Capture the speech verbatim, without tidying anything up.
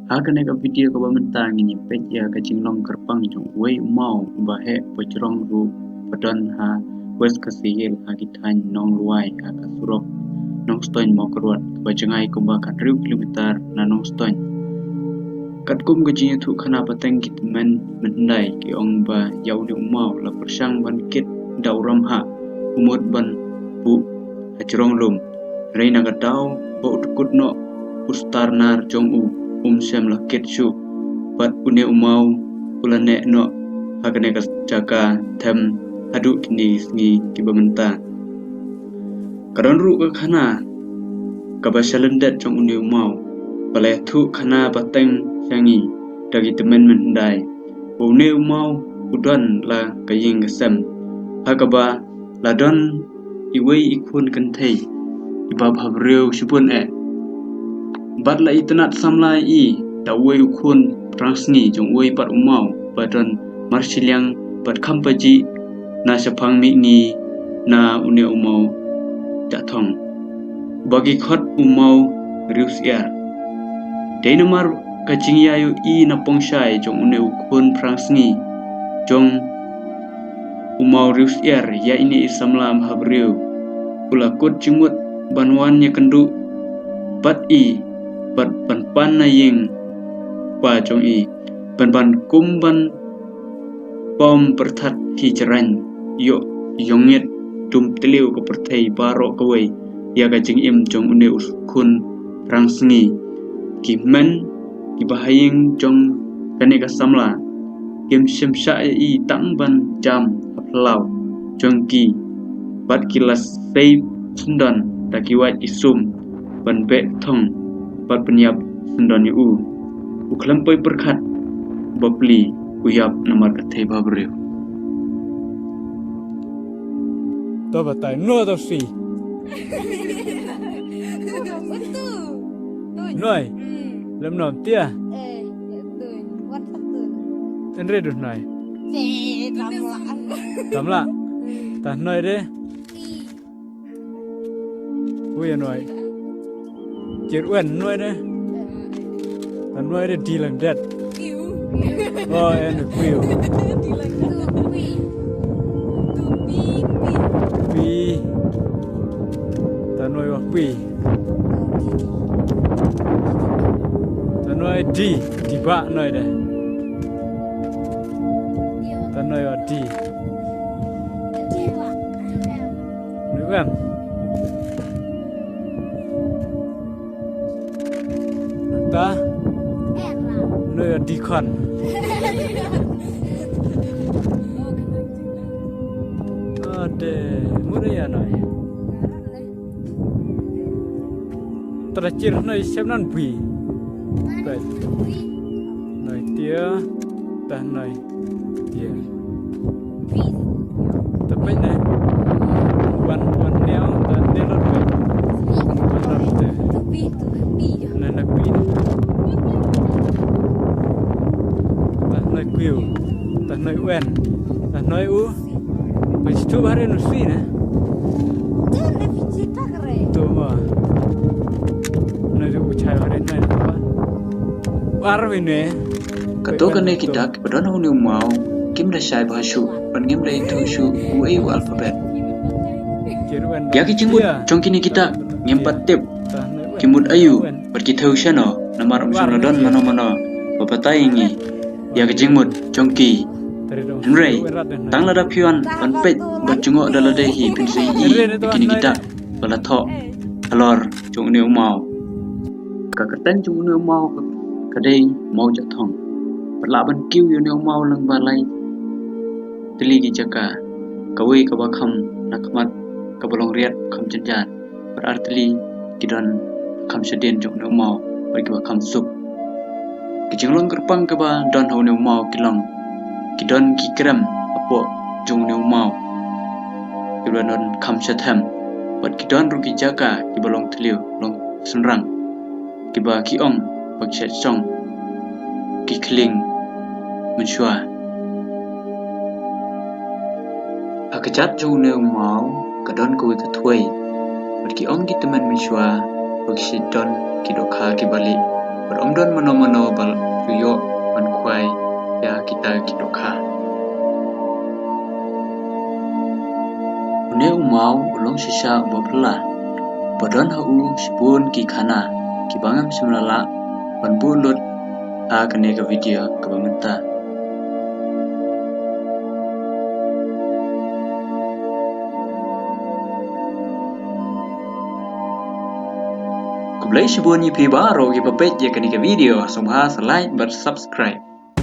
Ha kane ka video kaba mynta ngin ïa peit ïa ka jinglong kyrpang jong uwei u maw uba heh ba jrong ruh ba don ha West Khasi Hills ha ki thaiñ Nonglwai ha ka surok Nongstoiñ Mawkyrwat kaba jngai kumba ka hynriew kilometer na Nongstoiñ. Katkum ka jingïathuh khana pateng ki tymmen mynhyndai ki ong ba ïa une u maw la pyrshang ban kit da u ramhah u mut ban buh ha jrong lum. Hynrei na ka daw ba u dkut noh u starnar jong u um shym la kit shuh bad une u maw u la neh noh ha kane ka jaka them haduh kine ki sngi kiba mynta. Ka don ruh ka khana kaba sha lyndet jong une u maw ba la ïathuh khana pateng sha ngi da ki tymmen mynhyndai ba une u maw u don la ka ïing ka sem ha kaba la don iwei i khun kynthei iba bhabriew shibun eh. Bad la itynnad samla i da uwei u khun phrangsngi jong uwei pat u maw ba don marshiliang bad kham pajih na shaphang mihngi na une u maw Jahthong ba ki khot u maw Riewsyiar. Dei namar ka jingïaid ïohi na pongshai jong une u khun phrangsngi jong u maw Riewsyiar ïa ine i samla bhabriew u la kut jingmut ban wan ïakynduh bad i bad ban pan na ïing pa jong i ban ban kum ban pom pyrthat hi jrang ïoh ïongit dum tliw ka pyrthei baroh kawei ïa ka jingim jong une u khun phrangsngi. Ki hynmen kiba ha ïing jong kane ka samla kim shym shah ïa i tang ban jam ha phyllaw jong ki bad ki la sei syndon da ki wait ki sum ban beh thong bad pynïap syndon ïa u. U khlem poi pyrkhat ba pli u ïap namar ka thei bhabriew. To batai no to si. Noi. Lem nom tia. Enre du noi. Tamla. Ta noi de. Ui, a noi. Chir wen noi ne. A noi de di lang det. Oh, en kuiu. Pi. Ta noi wa pi. Ta noi di, di ba noi de. Ta noi wa di. Noi wem. Ta. Noi wa di khon. Ade, mure ya noi. Tra chir noi sem nan bui. Pet. Noi tia, ta noi tia. Ta pet ne. Wan, wan neo, ta neo pet. Wan te. Noi na bui. Ta noi kuiu. Ta noi wen. Ta noi u. Bai situ bahari nusi ne. Tu ma. Na ju chai bahari na tu ba. Bar wine. Kato kane ki dak ba don ha une u maw kim da shai bha shuh bad ngim da ithuh shuh uei u alphabet. Ïa ki jingmut jong kine ki dak ngim pat tip ki mut aïu bad ki thew shano namar um shym la don mano mano ba batai ïa ngi ïa ka jingmut jong ki. Hynrei tang lada phi wan ban peit bad jngoh da lade hi phin sa ïohi ïa kine ki dak ba la thoh halor jong une u maw. Ka kyrteng jong une u maw ka dei Maw Jahthong. Bad lah ban kiew ïa une u maw lyngba lai tylli ki jaka, kawei kaba kham na khmat kaba long riat kham jynjar. Bad ar tylli ki don kham shadien jong une u maw bad kiba kham suk. Ki jinglong kyrpang kiba don ha une u maw ki long ki don ki krem hapoh jong une u maw kiba don kham shathem. Bad ki don ruh ki jaka kiba long thliew long synrang kiba ki ong ba ki shet shong ki khlieng mynshuwa. Ha ka jait jong une u maw ka don kawei ka thwei bad ki ong ki tymmen mynshuwa ba ki shet don ki dohkha kiba lieh bad ym don mano mano ba da ki dohkha. Une u maw u long shisha uba phylla, ba don ha u shibun ki khana kiba ngam shym la lah ban buh lut ha kane ka video kaba mynta. Khublei shibun ïa phi baroh kiba peit ïa kane ka video, sngewbha sa like bad subscribe.